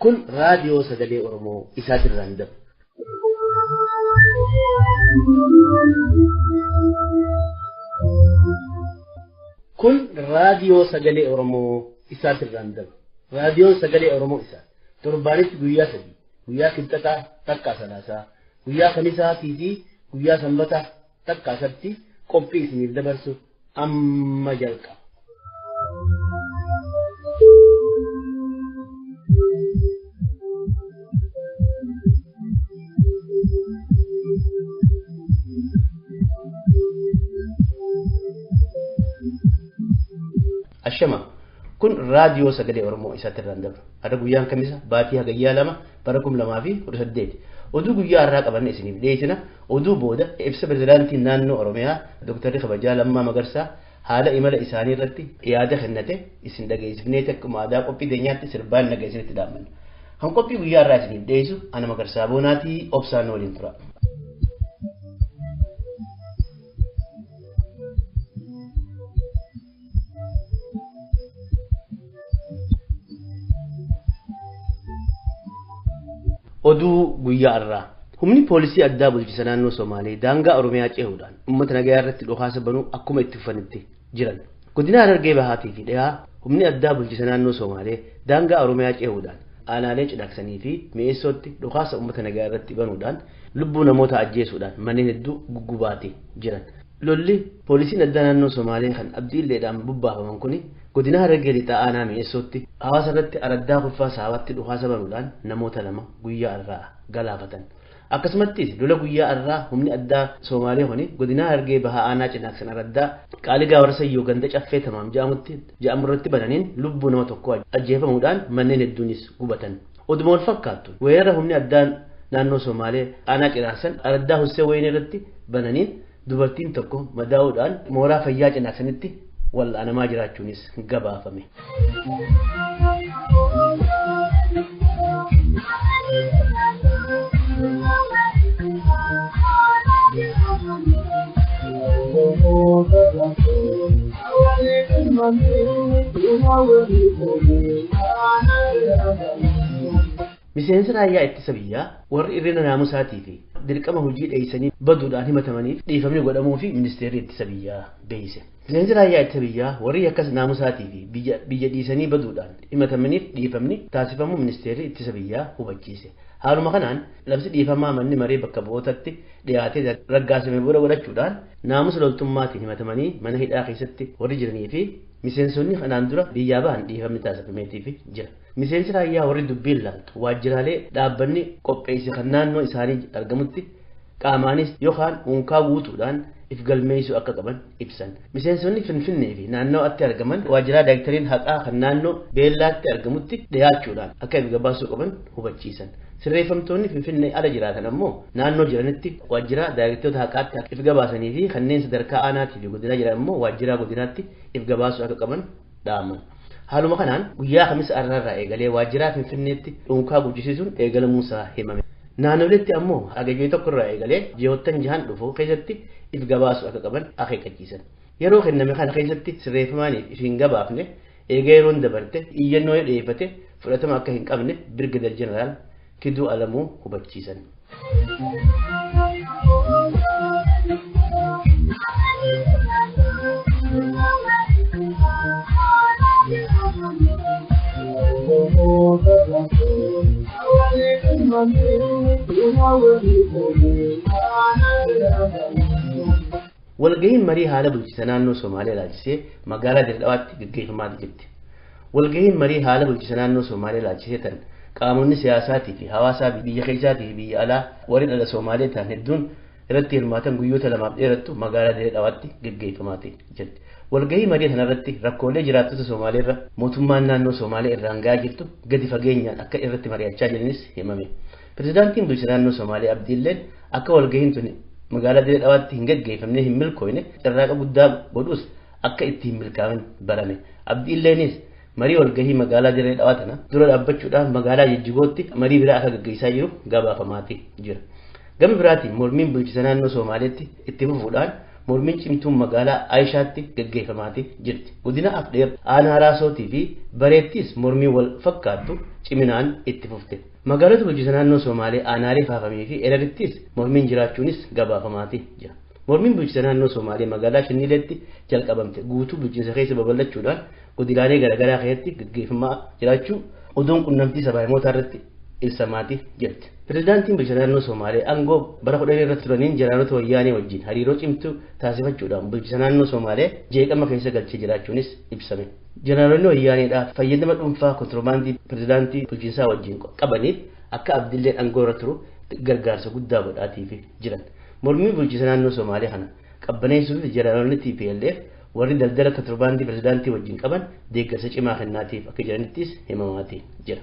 Kun raadiyoo sagalee Oromoo isaatirraan dabu. Kun raadiyoo sagalee Oromoo isaatirraan dabu. Raadiyoon sagalee Oromoo isaa torbaanitti guyyaa 3, guyyaa kibxataa takkaa salaasaa, guyyaa kamisaatii fi guyyaa sanbataa takkaa sabti qophii isiniif dabarsu amma jalqaba. Ashama kun raadiyoo sagalee Oromoo isaatirraan dabra. Har'a guyyaan kamisa baatii hagayyaa 2 bara 2018. Oduu guyyaa har'aa qabanne isiniif dhiyeessina. Oduu booda ibsa pirezidaantiin naannoo Oromiyaa Dr. Kabajaa Lammaa Magarsaa haala imala isaanii irratti yaada kennate isin dhageessifnee akkuma aadaa qophii teenyaatti sirbaan naga isinitti dhaammanna. Kan qophii guyyaa har'aa isiniif dhiyeessu ana Magarsaa Boonaatii obsaan waliin tura. Oduu guyyaa har'aa. Humni poolisii addaa bulchiisa naannoo Somaalee daangaa Oromiyaa cehuudhaan uummata nagayaa irratti dhokaasa banuu akkuma itti fufanitti jiran. Godina Harargee Bahaatii fi Dhihaa humni addaa bulchiisa naannoo Somaalee daangaa Oromiyaa cehuudhaan aanaalee Cidhaaksanii fi Mi'eessootti dhokaasa uummata nagayaa irratti banuudhaan lubbuu namoota ajjeesuudhaan manneen hedduu guggubaatee jiran. Lolli poolisiin addaa naannoo Somaalee kan Abdiilleedhaan bubbaafaman kuni godina Harargee Lixaa aanaa Mi'eessootti hawaasa irratti araddaa kurfaa saawaatti dhokaasa banuudhaan namoota 2 guyyaa har'aa galaafatan. Akkasumattis lola guyyaa har'aa humni addaa Somaalee kuni godina Harargee Bahaa aanaa Cinaaksan araddaa Qaaligaa Warsayyoo ganda Caffee Tamaam jedhamu irratti bananiin lubbuu nama tokko ajjeefamuudhaan manneen hedduunis gubatan. Oduma wal fakkaattu weerara humni addaa naannoo Somaalee aanaa Cinaaksan araddaa Hussee Wayinii irratti bananiin dubartiin tokko madaa'uudhaan mooraa fayyaa Cinaaksanitti wal'aanamaa jiraachuunis gabaafame. Miseensi raayyaa ittisa biyyaa warri irrina naamusaatii fi dirqama hojii dheessanii baduudhaan himatamaniif dhiifamni godhamuu fi ministeerri ittisa biyyaa beeyse. Miseensi raayyaa ittisa biyyaa warri akkas naamusaatii fi biyya dhiisanii baduudhaan himatamaniif dhiifamni taasifamuu ministeerri ittisa biyyaa hubachiise. Haaluma kanaan labsi dhiifamaa manni maree bakka bu'ootatti dhiyaatee raggaasifame booda godhachuudhaan naamusa loltummaatiin himatamanii mana hidhaa keessatti warri jiranii fi miseensonni kanaan dura biyyaa bahan dhiifamni taasifameetiif jira. Miseensi raayyaa warri dubbiin laaltu waajjiraalee dhaabbanni qopheesse kan naannoo isaanii argamutti qaamaanis yookaan unkaa guutuudhaan if galmeessuu akka qaban ibsan. Miseensonni Finfinnee fi naannootti argaman waajjiraa daayirektariin haqaa kan naannoo Beellaatti argamutti dhiyaachuudhaan akka if gabaasuu qaban hubachiisan. Sirreeffamtoonni Finfinnee ala jiraatan ammoo naannoo jiranitti waajjiraa daayirektoota haqaatti if gabaasanii fi kanneen sadarkaa aanaatii fi godinaa jiran ammoo waajjiraa godinaatti if gabaasuu akka qaban dhaaman. Haaluma kanaan guyyaa kamisa har'aarraa eegalee waajjiraa Finfinneetti dhuunfaa guddisiisuun eegalamuusaa himame. Naannoleetti ammoo hagayya 1 irraa eegalee ji'oottan 6 dhufu keessatti if gabaasuu akka qaban akeekkachiisan. Yeroo kenname kana keessatti sirreeffamaaniif if hin gabaafne eega yeroon dabarte iyyannoo dhiyeeffate fudhatama akka hin qabne Birgader Jeneraal Kiduu Alamuu hubachiisan. Walgahiin marii haala bulchiisa naannoo Somaalee ilaalchisee magaalaa Dirre gaggeeffamaa jirti. Walgahiin marii haala bulchiisa naannoo Somaalee ilaalchisee tan qaamonni siyaasaatii fi hawaasaa biyya keessaatii fi biyya alaa warri dhala Somaalee ta'an hedduun irratti hirmaatan guyyoota 2 dheerattu magaalaa Dirre gaggeeffamaa jirti. Walgahii marii kanarratti rakkoolee jiraattota Somaalee irra mootummaan naannoo Somaalee irraan gahaa jirtu gadi fageenyaan akka irratti mari'achaa jiranis himame. Pirezidaantiin bulchiinsa naannoo Somaalee Abdiilleen akka walgahiin tun magaalaa Dirre Dhawaatti hin gaggeeffamne hin milkoofne carraaqa guddaa godhus akka itti hin milkaa'in barame. Abdiilleenis marii walgahii magaalaa Dirre Dhawaa tana dura dhaabbachuudhaan magaalaa Jijjigootti marii biraa akka gaggeessaa jiru gabaafamaati jira. Gama biraatiin mormiin bulchiinsa naannoo Somaaleetti itti fufuudhaan mormiin cimtuun magaalaa Aayishaatti gaggeeffamaati jirti. Godina Afdheer aanaa Raasootii fi Bareettis mormii wal fakkaattu ciminaan itti fufte. Magaalota bulchiinsa naannoo Somaalee aanaalee Faafamii fi Elerittis mormiin jiraachuunis gabaafamaati jira. Mormiin bulchiinsa naannoo Somaalee magaalaa Shinniileetti jalqabamte guutuu bulchiinsa keessa babal'achuudhaan godinaalee garaagaraa keessatti gaggeeffamaa jiraachuu oduun qunnamtii sabaa irratti ibsamaati jirti. Pireezidaantiin bulchiinsa naannoo Somaalee aangoo bara 10 irra turaniin jeneraaloota wayyaanee wajjin hariiroo cimtuu taasifachuudhaan bulchiinsa naannoo Somaalee jeeqama keessa galchee jiraachuunis ibsame. Jeneraalonni wayyaaneedhaaf fayyadama dhuunfaa kontiroobaandii pireezidaantii bulchiinsaa wajjin qabaniif akka Abdilleen aangoo irra turu gargaarsa guddaa godhaatiif jiran. Mormii bulchiinsa naannoo Somaalee kana qabbaneessuuf jeneraalonni TPLF warri daldala kontiroobaandii pireezidaantii wajjin qaban deeggarsa cimaa kennaatiif akka jiranittis himamaatii jira.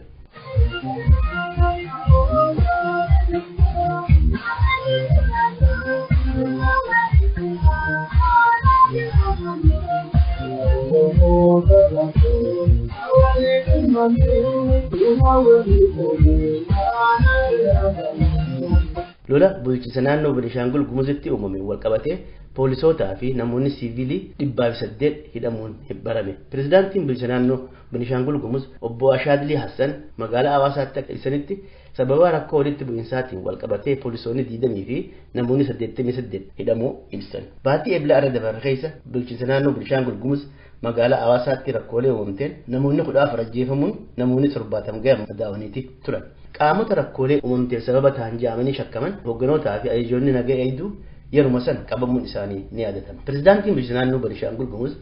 Lola bulchiinsa naannoo Benishaangul Gumuzitti uumame wal qabatee poolisootaa fi namoonni siivilii 108 hidhamuun barame. Pireezidaantiin bulchiinsa naannoo Benishaangul Gumuz obbo Ashaadlii Hassan magaalaa Hawaasaatti akka ibsanitti sababa rakkoo walitti bu'insaatiin wal qabatee poolisoonni 20 fi namoonni 88 hidhamuu ibsan. Baatii Eblaa irra dabarre keessa bulchiinsa naannoo Benishaangul Gumuz magaalaa Hawaasaatti rakkoolee uumamteen namoonni 14 ajjeefamuun namoonni 70 gahan madaa'aniiti turan. Qaamota rakkoolee uumamteef sababa ta'an jedhamanii shakkaman hoogganootaa fi ajajoonni nagaa eegduu yeruma san qabamuun isaanii ni yaadatama. Pireezidaantiin bulchiinsa naannoo Benishaangul Gumuz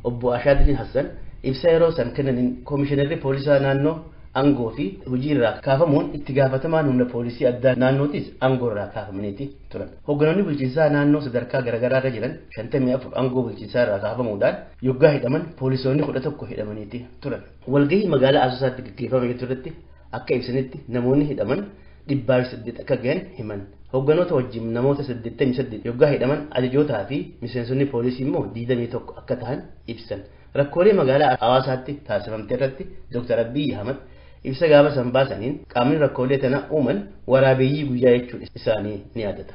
obbo Ashaadliin Hassan ibsa yeroo san kennaniin koomishinarri poolisaa naannoo aangoo fi hojii irraa kaafamuun itti gaafatamaan humna poolisii addaa naannootis aangoo irraa kaafamaniiti turan. Hoogganoonni bulchiinsaa naannoo sadarkaa garaagaraa irra jiran 54 aangoo bulchiinsaa irraa kaafamuudhaan yoggaa hidhaman poolisoonni 11 hidhamaniiti turan. Walgahii magaalaa Asoosaatti gaggeeffame irratti akka ibsanitti namoonni hidhaman 108 akka gahan himan. Hoogganoota wajjin namoota 88 yoggaa hidhaman ajajootaa fi miseensonni poolisii immoo 21 akka ta'an ibsan. Rakkoolee magaalaa Hawaasaatti taasifamte irratti Dr. Abiyyi Ahmad ibsa gaafa san baasaniin qaamni rakkoolee tana uuman waraabeeyyii guyyaa jechuun isaanii ni yaadata.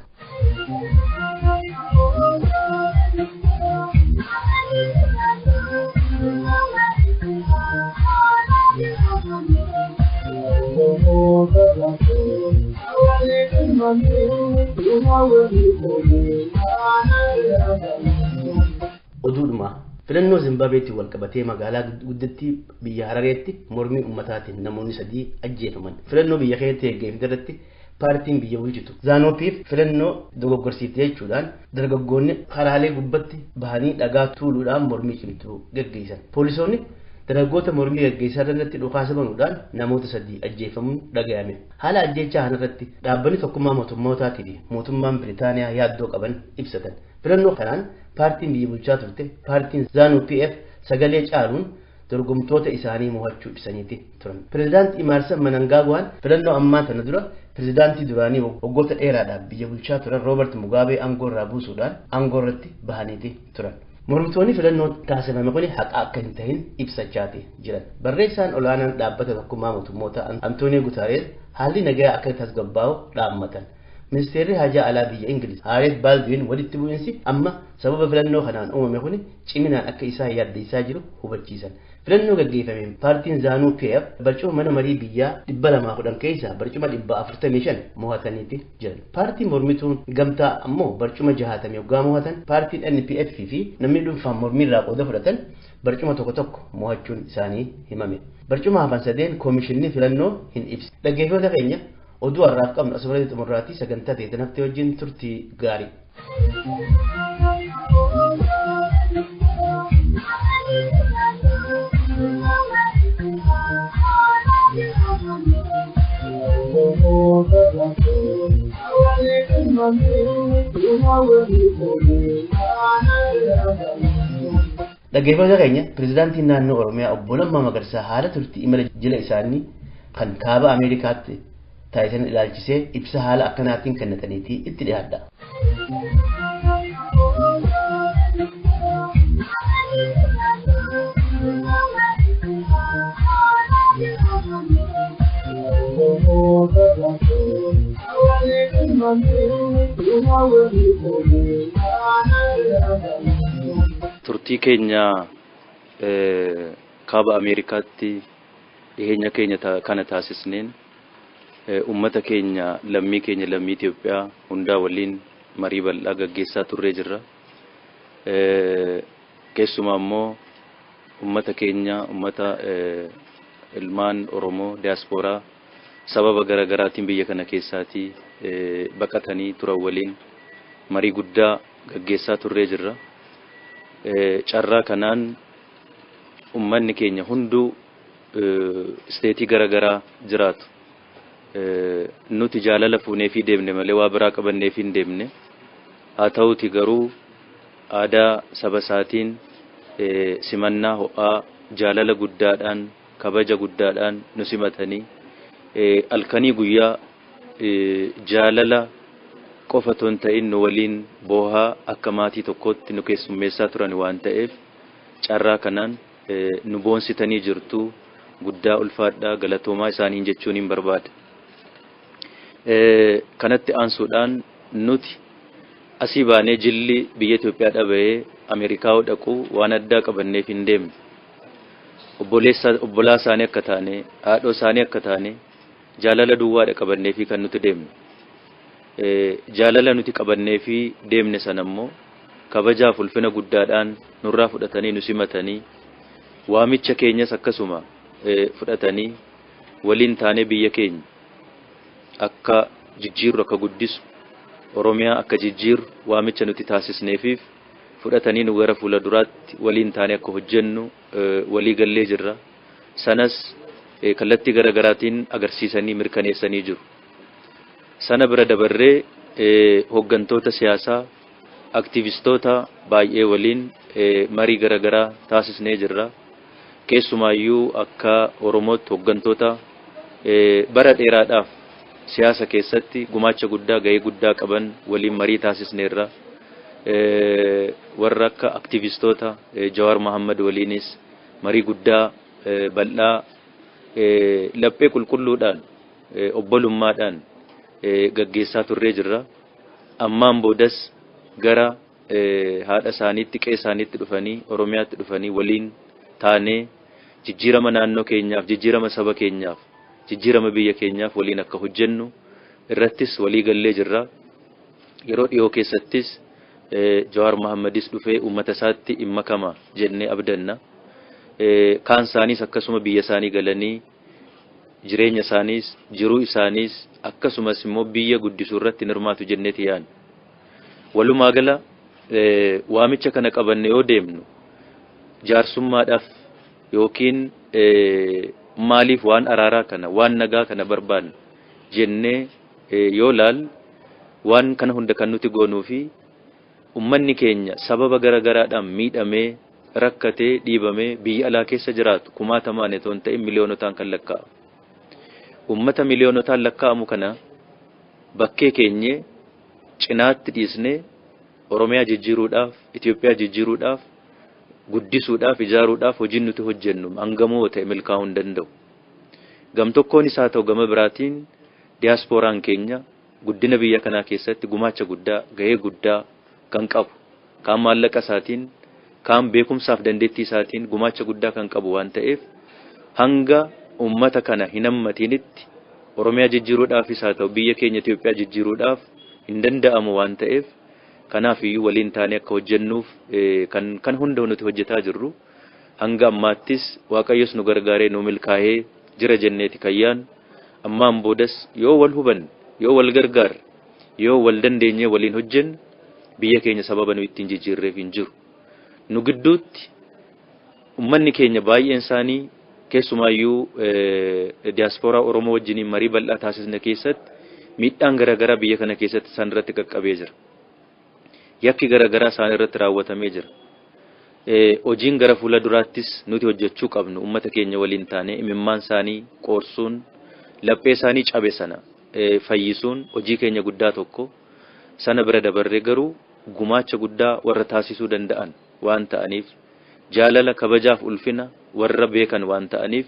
Oduudhuma filannoo Zimbaabeetti wal qabatee magaalaa guddittii biyya Harareetti mormii uummataatiin namoonni 3 ajjeefaman. Filannoo biyya keessatti geggeeffame irratti paartiin biyya bulchitu Zaanoopiif filannoo dogoggorsiifte jechuudhaan dargaggoonni karaalee gubbatti bahanii dhagaa tuuluudhaan mormii cimtuu geggeessan. Poolisoonni dargaggoota mormii geggeessaa irratti dhukaasa banuudhaan namoota 3 ajjeefamuun dhagayame. Haala ajjeechaa kanarratti dhaabbanni tokkummaa mootummootaatii fi mootummaan Biriitaaniyaa yaaddoo qaban ibsatan. Filannoo kanaan paartiin biyya bulchaa turte paartiin Zaanu PF sagalee caaluun dorgomtoota isaanii mo'achuu ibsaniiti turan. Pireezidaantii Imaarsan Manangaagwaan filannoo ammaa tana dura pireezidaantii duraanii waggoota dheeraadhaaf biyya bulchaa turan Roobert Mugaabee aangoo irraa buusuudhaan aangoo irratti bahaniiti turan. Mormitoonni filannoo taasifame kun haqa akka hin tahin ibsachaati jiran. Barreessaan olaanaan dhaabbata tokkummaa mootummoota Antoonii Gutaarees haalli nagaa akka tasgabbaa'u dhaammatan. Ministeerri haajaa alaa biyya Ingiliz Haaret Baalduwin walitti bu'iinsi amma sababa filannoo kanaan uumame kun ciminaan akka isaan yaaddeessaa jiru hubachiisan. Filannoo gaggeeffameen paartiin Zaanuu PF barcuma mana marii biyyaa 210 keessaa barcuma 445 mo'ataniiti jiran. Paartiin mormituun gamtaa ammoo barcuma 60 yoggaa mo'atan paartiin NPF fi namni dhuunfaan mormiirraa qooda fudhatan barcuma tokko tokko mo'achuun isaanii himame. Barcuma hafan sadeen koomishinni filannoo hin ibsi. Dhaggeeffattoota keenya oduu har'aaf qabnu asirratti xumurraatii sagantaa ta'e haftee wajjin turtii gaarii. Dhaggeeffattoota keenya pireezidaantiin naannoo Oromiyaa obbo Lammaa Magarsaa haala turtii imala jila isaanii kan kaaba Ameerikaatti taasisan ilaalchisee ibsa haala akkanaatiin kennataniitii itti dhiyaadha. Turtii keenya kaaba Ameerikaatti dhiheenya keenya kana taasisneen ummata keenya, lammii keenya, lammii Itoophiyaa hundaa waliin marii bal'aa gaggeessaa turree jirra. Keessumaa immoo ummata keenya, ummata ilmaan Oromoo diyaaspooraa sababa garaagaraatiin biyya kana keessaatii baqatanii turan waliin marii guddaa gaggeessaa turree jirra. Carraa kanaan ummanni keenya hunduu isteetii garaagaraa jiraatu. Nuti jaalala fuunee fi deemne malee waa biraa qabannee fi hin deemne. Haa ta'uti garuu aadaa saba isaatiin simannaa ho'aa, jaalala guddaadhaan, kabaja guddaadhaan nu simatanii, halkanii guyyaa jaalala qofa otoo hin ta'in nu waliin boohaa, akka maatii tokkootti nu keessummeessaa turan waan ta'eef, carraa kanaan nu boonsitanii jirtu, guddaa ulfaadhaa, galatoomaa isaaniin jechuun hin barbaada. Kanatti aansuudhaan nuti asii baanee jilli biyya Itoophiyaa dhaba'ee Ameerikaa dhaquu waan addaa qabanneef hin deemne. Obbolaa isaanii akka taane, haadhoo isaanii akka taane, jaalala duwwaadha qabannee fi kan nuti deemne. Jaalala nuti qabannee fi deemne sana immoo kabajaaf ulfina guddaadhaan nurraa fudhatanii, nu simatanii, waamicha keenyas akkasuma fudhatanii, waliin taanee biyya keenya akka jijjiirru, akka guddisu, Oromiyaa akka jijjiirru waamicha nuti taasisneefiif fudhatanii, nu gara fuula duraatti waliin taanee akka hojjennu walii gallee jirra. Sanas kallattii gara garaatiin agarsiisanii mirkaneessanii jiru. Sana bira dabarree hooggantoota siyaasaa, aktiivistoota baay'ee waliin marii gara garaa taasisnee jirra. Keessumaayyuu akka Oromootti hooggantoota bara dheeraadhaaf siyaasa keessatti gumaacha guddaa, gahee guddaa qaban waliin marii taasisneerra. Warra akka aktiivistoota Jawaar Mohammad waliinis marii guddaa bal'aa, laphee qulqulluudhaan, obbolummaadhaan gaggeessaa turree jirra. Ammaan boodas gara haadha isaaniitti, qe'ee isaaniitti dhufanii, Oromiyaatti dhufanii, waliin taanee jijjiirama naannoo keenyaaf, jijjiirama saba keenyaaf, jijjiirama biyya keenyaaf waliin akka hojjennu irrattis walii gallee jirra. Yeroo dhiyoo keessattis Jawaar Mohammadis dhufee uummata isaatti hin makama jennee abdanna. Kaan isaaniis akkasuma biyya isaanii galanii jireenya isaaniis, jiruu isaaniis, akkasumas immoo biyya guddisuu irratti hirmaatu jenneeti yaadna. Walumaa gala waamicha kana qabanne yoo deemnu jaarsummaadhaaf yookiin maaliif waan araaraa kana, waan nagaa kana barbaanna jennee yoo laal, waan kana hunda kan nuti goonuu fi ummanni keenya sababa gara garaadhaan miidhamee, rakkatee, dhiibamee biyya alaa keessa jiraatu kumaatamaan otoo hin ta'in miliyoonotaan kan lakkaa'amu. Ummata miliyoonotaan lakkaa'amu kana bakkee keenyee cinaatti dhiisnee Oromiyaa jijjiiruudhaaf, Itoophiyaa jijjiiruudhaaf, guddisuudhaaf, ijaaruudhaaf hojiin nuti hojjennu hangamoo ta'e milkaa'uu hin danda'u. Gam tokkoon isaa ta'u gama biraatiin diyaaspooraan keenya guddina biyya kanaa keessatti gumaacha guddaa, gahee guddaa kan qabu, kaan maallaqa isaatiin, kaan beekumsaaf dandeettii isaatiin gumaacha guddaa kan qabu waan ta'eef, hanga ummata kana hin hammatiinitti Oromiyaa jijjiiruudhaafis haa ta'u biyya keenya Itoophiyaa jijjiiruudhaaf hin danda'amu waan ta'eef, kanaaf iyyuu waliin taanee akka hojjennuuf kan hunda nuti hojjetaa jirru. Hanga ammaattis Waaqayyos nu gargaaree nu milkaa'ee jira jenneeti kayyaan. Ammaan boodas yoo wal hubanne, yoo wal gargaarre, yoo wal dandeenyee waliin hojjenne, biyya keenya sababa nu ittiin jijjiirreef hin jiru. Nu gidduutti ummanni keenya baay'een isaanii, keessumaayyuu diyaaspooraa Oromoo wajjiniin marii bal'aa taasisne keessatti, miidhaan garaagaraa biyya kana keessatti isaan irratti qaqqabee jira. Yakki garaagaraa isaan irratti raawwatamee jira. Hojiin gara fuula duraattis nuti hojjechuu qabnu uummata keenya waliin taanee imimmaan isaanii qoorsuun, laphee isaanii cabe sana fayyisuun hojii keenya guddaa tokko. Sana bira dabarree garuu gumaacha guddaa warra taasisuu danda'an waan ta'aniif, jaalala, kabajaaf ulfina warra beekan waan ta'aniif,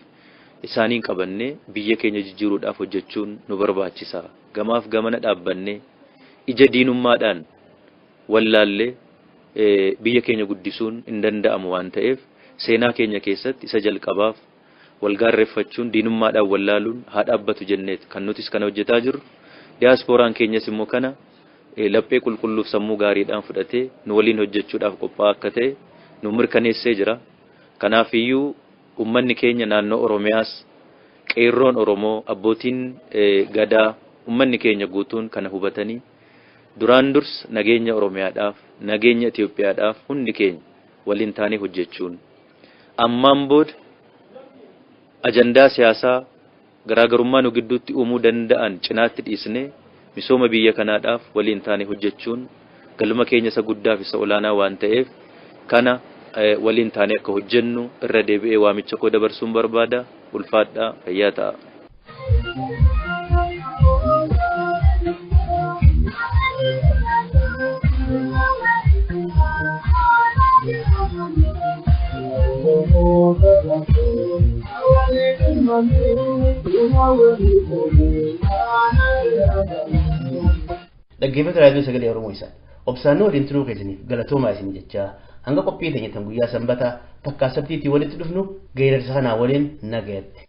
isaaniin qabannee biyya keenya jijjiiruudhaaf hojjechuun nu barbaachisa. Gamaaf gamana dhaabbannee ija diinummaadhaan wallaallee biyya keenya guddisuun hin danda'amu waan ta'eef seenaa keenya keessatti isa jalqabaaf walgaarreeffachuun diinummaadhaan wallaaluun haa dhaabbatu jenneet kan nutis kana hojjetaa jirru. Diyaaspooraan keenyas immoo kana laphee qulqulluuf sammuu gaariidhaan fudhatee nu waliin hojjechuudhaaf qophaa'aa akka ta'e nu mirkaneessee jira. Kanaafiyyuu uummanni keenya naannoo Oromiyaas qeerroon Oromoo abbootiin gadaa uummanni keenya guutuun kana hubatanii duraan dursa nageenya Oromiyaadhaaf nageenya Itoophiyaadhaaf hundi keenya waliin taanee hojjechuun ammaan booda ajandaa siyaasaa garaagarummaa nu gidduutti uumuu danda'an cinaatti dhiisnee misooma biyya kanaadhaaf waliin taanee hojjechuun galma keenya isa guddaaf isa olaanaa waan ta'eef kana waliin taanee akka hojjennu irra deebi'ee waamicha koo dabarsuun barbaada. Ulfaadhaa, fayyaa ta'a. Dhaggeeffattoota raadiyoo sagalee Oromoo isaan obsaannoo waliin turuu keessaniif galatoomaa isin jechaa hanga qophii teenya tan guyyaa sanbataa takkaa sabtiitii walitti dhufnu geerarsa kanaa waliin nagayatti.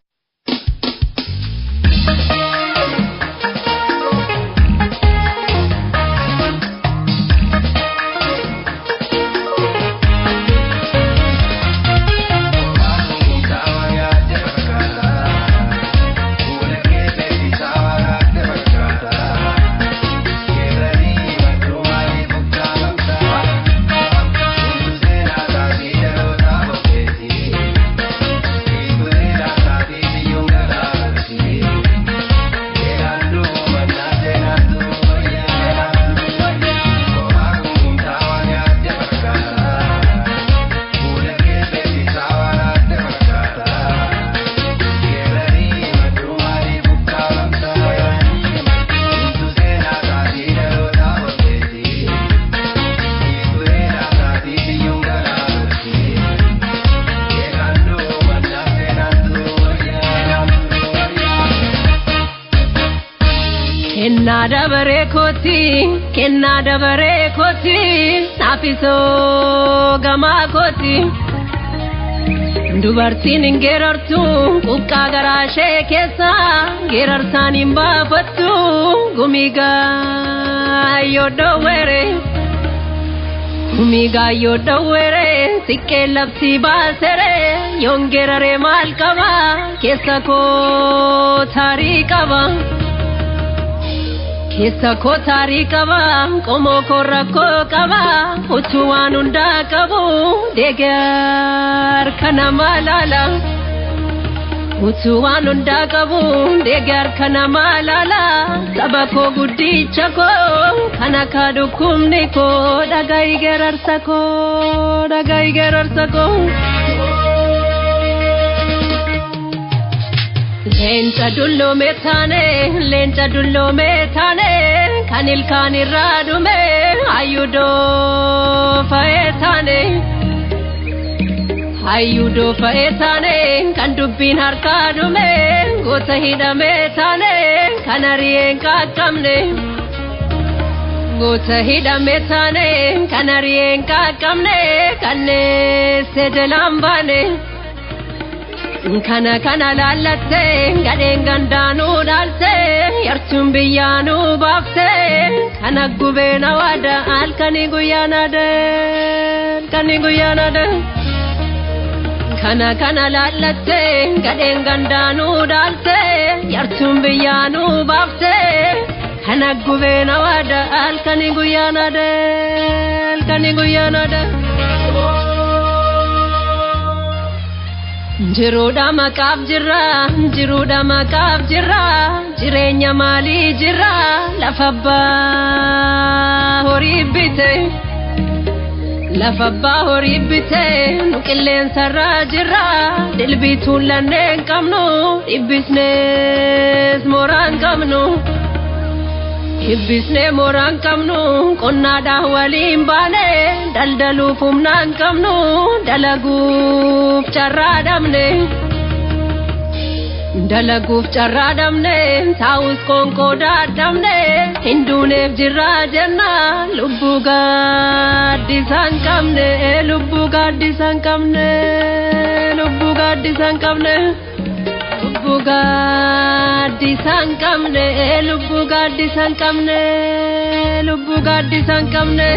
Kennaa dabaree kooti naafisoo gamaa kooti. Dubartiin hin geerartu quqqaa garaa ishee keessa geerarsaan hin baafattu gumigaa yoo dhoowwere. Gumigaa yoo dhoowwere siqqee labsii baasere yoon geeraree maal qaba keessa koo taarii qaba. Keessa koo taarii qaba, qomoo koo rakkoo qaba, utuu waan hundaa qabu, deegar kana maalaala. Utuu waan hundaa qabu, deegar kana maalaala, saba koo guddicha koo, kan akka dhukkubni koo, dhagahi geerarsa koo, dhagahi geerarsa koo. Leenca dulloome taane, leenca dulloome taane, kan ilkaan irraa dhume, hayyudoo fa'ee taane. Hayyudoo fa'ee taane, kan dubbiin harkaa dhume, goota hidhame taane, kan ari'een qaqqabne. Goota hidhame taane, kan ari'een qaqqabne, kanneesse jalaan baane. Kana kana laallattee gadheen gandaanuu dhaaltee yartuun biyyaanuu baaftee kana gubeen hawaada halkanii guyyaan adee halkanii guyyaan adee. Kana kana laallattee gadheen gandaanuu dhaaltee yartuun biyyaanuu baaftee kana gubeen hawaada halkanii guyyaan adee halkanii guyyaan adee. Jiruudha maqaaf jirra, jiruudha maqaaf jirra, jireenya maalii jirra, lafa abbaa horii bite. Lafa abbaa horii bite, nu qilleensarra jirra, dilbii tuullannee hin qabnu, dhibbisnees mooraa hin qabnu. Dhibbisnee mooraa hin qabnu, qonnaadhaan waliin baane, daldaluuf humna hin qabnu, dalaguuf carraa dhabne. Dalaguuf carraa dhabne taa'us qoonqoo dadhabne hinduuneef jirraa jenna lubbuu gaaddisa hin qabne lubbuu gaaddisa hin qabne lubbuu gaaddisa hin qabne lubbuu gaaddisa hin qabne lubbuu gaaddisa hin qabne lubbuu gaaddisa hin qabne.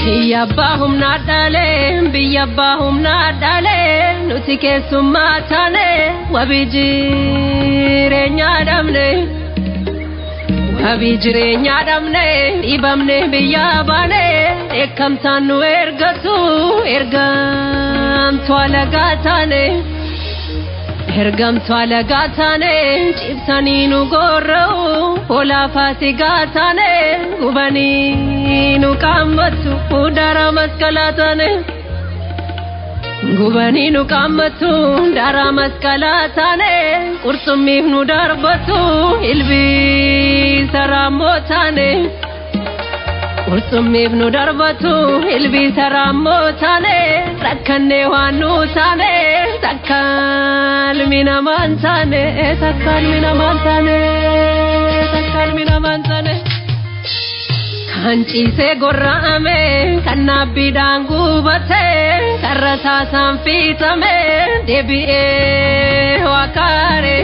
Biyya abbaa humnaa dhalee biyya abbaa humnaa dhalee nuti keessummaa taane wabii jireenyaa dhabne wabii jireenyaa dhabne dhiibamne biyya baane dheekkamsaan nu ergatu ergamtuu alagaa taane ergamtuu alagaa taane cibsanii nu gorra'u hoolaa faasigaa taane gubanii nu qaammatu daraa masqalaa taane gubanii nu qaammatu daraa masqalaa taane qurxummiif nu darbatu ilbiisa raammoo taane qurxummiif nu darbatu ilbiisa raammoo taane rakkannee waan nu taane takka ilmi namaan taane takka ilmi namaan taane takka ilmi namaan taane. Kan ciisee gorra'ame kan naabbiidhaan gubate kan rasaasaan fiixame deebi'ee waakaare.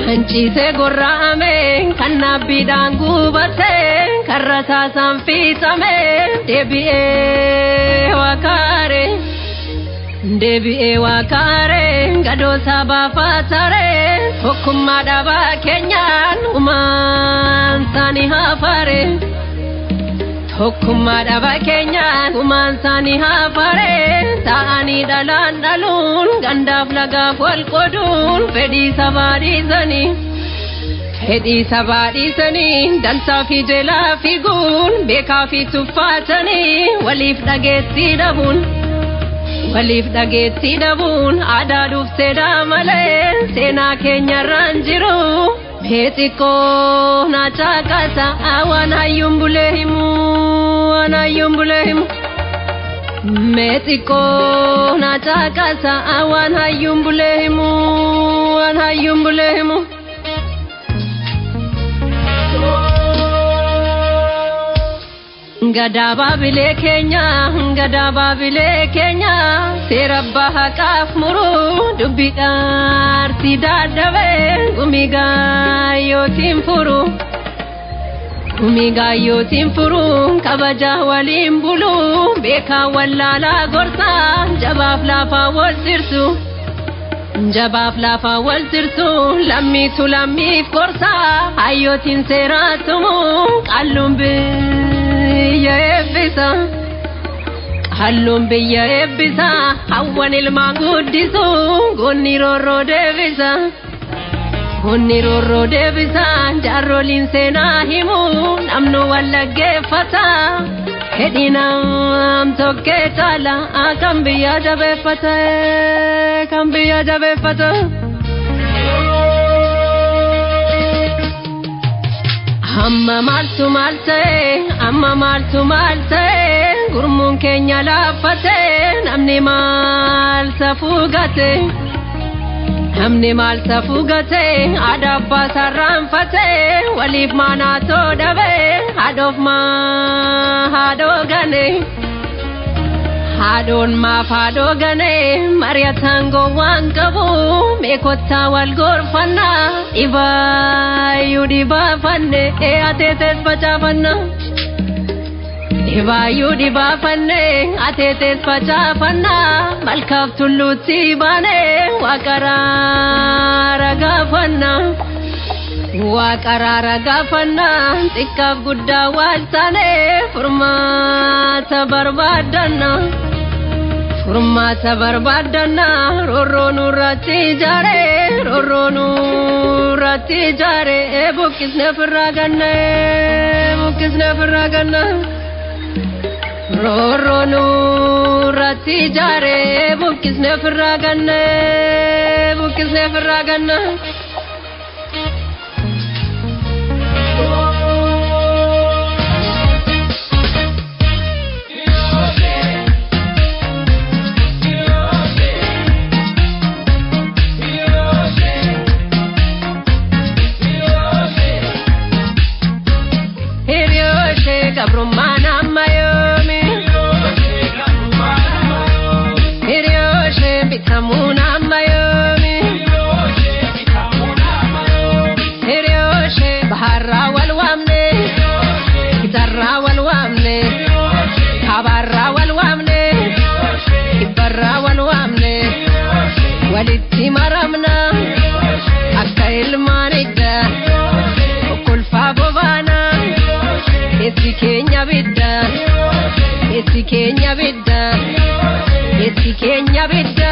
Kan ciisee gorra'ame kan naabbiidhaan gubate kan rasaasaan fiixame deebi'ee waakaare. Deebi'ee waakaare gadoosaa baafatare tokkummaa dhabaa keenyaan uumaan isaanii haafare. Tokkummaa dhabaa keenyaan uumaan isaanii haafare ta'anii dhalaan dhaluun gandaaf lagaaf wal qooduun fedhii sabaa dhiisanii. Fedhii sabaa dhiisanii dansaa fi jelaa fiiguun beekaa fi tuffaatanii waliif dhageettii dhabuun. Waliif dhageettii dhabuun aadaa dhufteedha malee seenaa keenyarraan jiru. Mee xiqqoo na caqasa waan hayyuun bulee himu waan hayyuun bulee himu. Mee xiqqoo na caqasa waan hayyuun bulee himu waan hayyuun bulee himu. Gadaa baabilee keenya gadaa baabilee keenya seera abbaa haqaaf muru dubbii dhaarsi dadhabee gumii gaayyootiin furu. Gumii gaayyootiin furu kabaja waliin bulu beekaa wallaalaa gorsaa jabaaf laafaa wal sirsu. Jabaaf laafaa wal sirsu lammiitu lammiif gorsaa hayyootiin seeraa tumu qalluun biyya eebbisa. Halluun biyya eebbisa hawwan ilmaan guddisu goonni roorroo deebisa. Goonni roorroo deebisa jaarroliin seenaa himu namnu wallaggeeffata. Fedhii nam tokkee caala kan biyya jabeeffate kan biyya jabeeffate. Amma maaltu maal ta'e amma maaltu maal ta'e gurmuun keenya laaffate namni maal safuu gate namni maal safuu gate aadaa abbaa sarraanfate waliif maanaatoo dhabe haadhoof maa haadhoo gane. Haadhoon maaf haadhoo ganee mari'ataan gowwaan qabu meekottaa wal gorfannaa dhibaayyuu dhibaafanne ateetees facaafanna. Dhibaayyuu dhibaafanne ateetees facaafanna malkaaf tulluutti baane waaqaraara gaafanna. Waaqaraara gaafanna xiqqaaf guddaa wal taane furmaata barbaaddanna. Furmaata barbaaddanna roorroo nurratti ijaare roorroo nurratti ijaare buqqisne ofirraa ganna buqqisne ofirraa ganna. Roorroo nurratti ijaare buqqisne ofirraa ganna buqqisne ofirraa ganna. Gabrummaan amma yoomi Hiriyooshe bitamuun amma yoomi Hiriyooshe baharraa wal waamne Gitarraa wal waamne Kabaarraa wal waamne Kibbarraa wal waamne Walitti maramna Akka ilmaan idda Okkolfaa bobaana Keessi keenya bidda keessi keenya bidda keessi keenya bidda.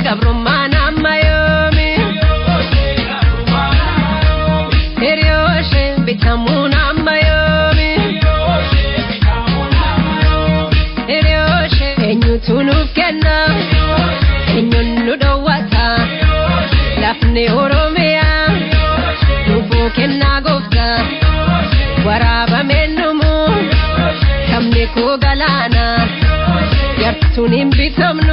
Gabrummaan amma yoomi Hiriyooshe bitamuun amma yoomi Hiriyooshe eenyutu nuuf kenna eenyuun nu dhowwata lafni Oromiyaa nuufuu kennaa goofta waraabameen dhumu sabni koo galaana yartuun hin bitamnu.